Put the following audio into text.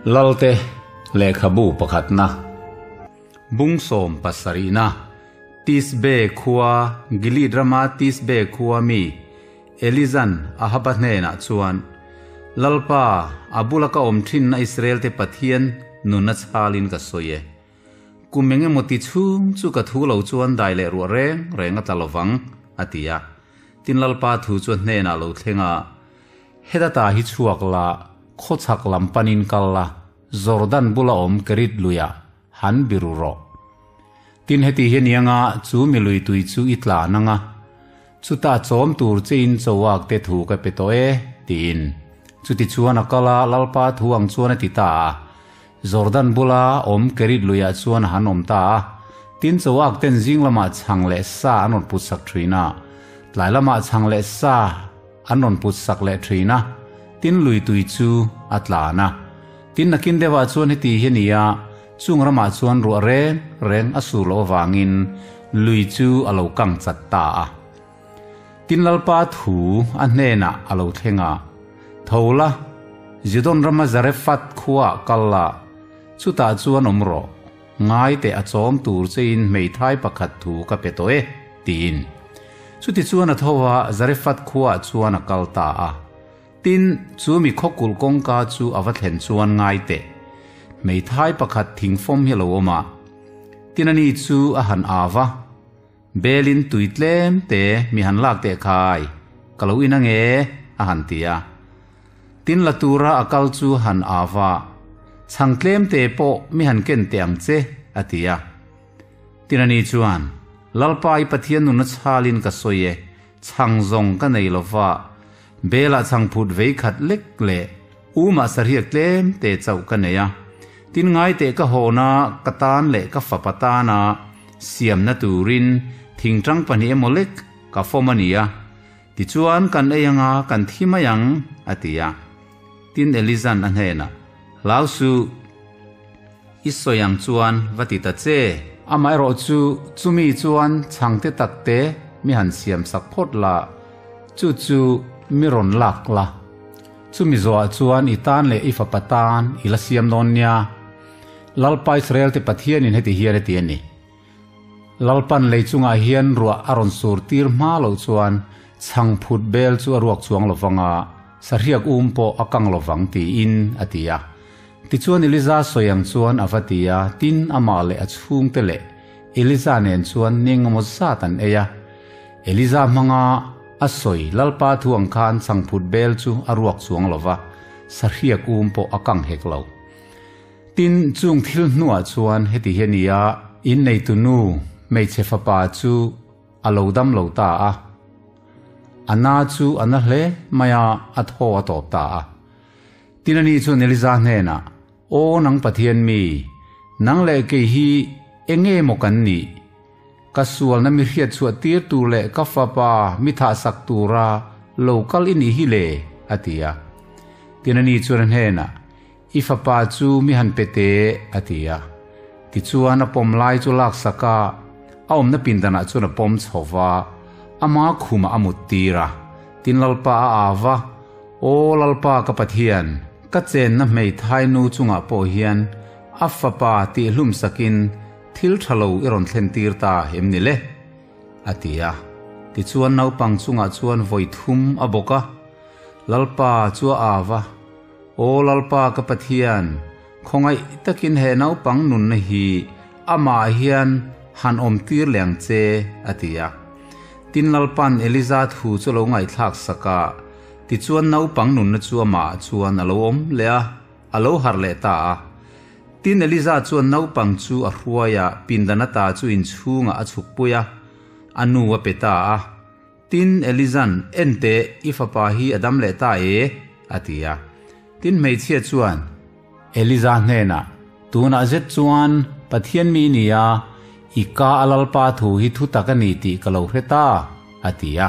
Lalte lehkhabu pakhatna bung sawm pasarihna Tisbe khua Gilead rama Tisbe khua mi Elizan Ahaba hnenah chuan, Lalpa, a bula ka awm thinna Israelte Pathian nunna chhalin ka sawi e. Kum eng emaw ti chhung chu ka thu lo chuan dai leh ruah reng reng a tla lovang, a ti a. Tin Lalpa thu chu a hnenah lo thleng a, Heta ta hi chhuak la, khawchhak lam panin kal la, Jordan bula awm Kerit luiah han biru rawh. Tin heti hian i anga chu mi lui tui chu i tlan anga, chutah chawm tur chein chawak te thu ka pe tawh e, tiin. Chuti chuan a kal a, Lalpa thu ang chuan a ti ta a. Jordan bula awm Kerit luiah chuan a han awm ta a. Tin chawak ten zing lamah chhang leh sa an rawn put sak thin a, tlai lamah chhang leh sa an rawn put sak leh thin a, tin lui tui chu a tlan a. Tin nakin deuhah chuan heti hi a ni a, chung ramah chuan ruah reng reng a sur loh avangin lui chu a lo kang chat ta a. Tin Lalpa thu a hnenah a lo thleng a, Tho la, Zidon rama Zarephath khuaah kal la, chutah chuan awm rawh, ngai teh a chawm tur chein hmeithai pakhat thu ka pe tawh e, tiin. Chutichuan a tho a, Zarephath khuaah chuan a kal ta a. Tin, chu mi khawkulh kawngka chu a va thlen chuan ngai teh. Hmeithai pakhat thingfawm hi a lo awm a. Tin ani chu a han au a, Belin tui tlem te mi han lak teh khai, ka lo in ange, a han ti a. Tin la tura a kal chu han au a, Chhang tlem te pawh mi han ken teh ang che, a ti a. Tin ani chuan, Lalpa i Pathian nuna chhalin ka sawi e, Chhang zawng ka nei lo va, Belah chhang phut vei khat lek leh Umah sarhiak tlem te chauh ka nei a. Tin ngai teh ka hawna ka tan leh ka fapa tana siamna turin thingtang pahnih emaw lek ka fawm a ni a. Tichuan kan ei anga kan thi mai ang, a ti a. Tin Elizan a hnenah, Hlau suh, i sawi ang chuan va ti ta che. Amaherawh chu chumi chuan chhangte takte mi han siam sak phawt la, chu chu mi rawn lak la. Chumi zawhah chuan i tan leh i fapa tan i la siam dawn nia. Lalpa Israelte Pathianin heti hian a ti a ni. Lalpan lei chungah hian ruah a rawn sur tir hma loh chuan chhangphut bel chu a ruak chuang lovang a, sahriak um pawh a kang lovang tiin a ti a. Tichuan Eliza sawi ang chuan a va ti a, tin amah leh a chhungte leh Eliza nen chuan ni engemaw zat an ei a. Eliza hmanga a sawi Lalpa thu ang khan chhangphut bel chu a ruak chuang lova, sahriak um pawh a kang hek lo. Tin, chung thil hnuah chuan heti hi a ni a, inneitu nu hmeichhe fapa chu a lo dam lo ta a, a na chu a na hle mai a, a thaw a tawp ta a. Tin, ani chuan Eliza hnenah, Aw nang Pathian mi, nang leh kei hi eng nge maw kan nih? Ka sualna mi hriatchhuah tir tur leh ka fapa mi thahsak tura lo kal i nih hi le, a ti a. Tin, ani chuan a hnenah, I fapa chu mi han pe teh, a ti a. Tichuan a pawm lai chu laksak a, a awmna pindanah chuan a pawm chho va, ama khumah a mut tir a. Tin Lalpa a au va, Aw Lalpa ka Pathian, ka chenna hmeithai nu chungah pawh hian a fapa tihhlum sakin thil tha lo i rawn thlen tir ta em ni le? A ti a. Tichuan naupang chungah chuan vawi thum a bawk a. Lalpa chu a au va, Aw Lalpa ka Pathian, khawngaih takin he naupang nunna hi amah hian han awm tir leh ang che, a ti a. Tin Lalpa'n Eliza thu chu a lo ngaihthlak sak a, tichuan naupang nunna chu amah chuan a lo awm leh a, a lo harh leh ta a. Tin Eliza chuan naupang chu a hruai a, pindan ata chu inchhungah a chhukpui a, a nu a pe ta a. Tin, Eliza'n, En teh, i fapa hi a dam leh ta e, a ti a. Tin, hmeichhia chuan Eliza hnenah, Tunah zet chuan Pathian mi i ni a, i ka a Lalpa thu hi thu tak a ni tih ka lo hre ta, a ti a.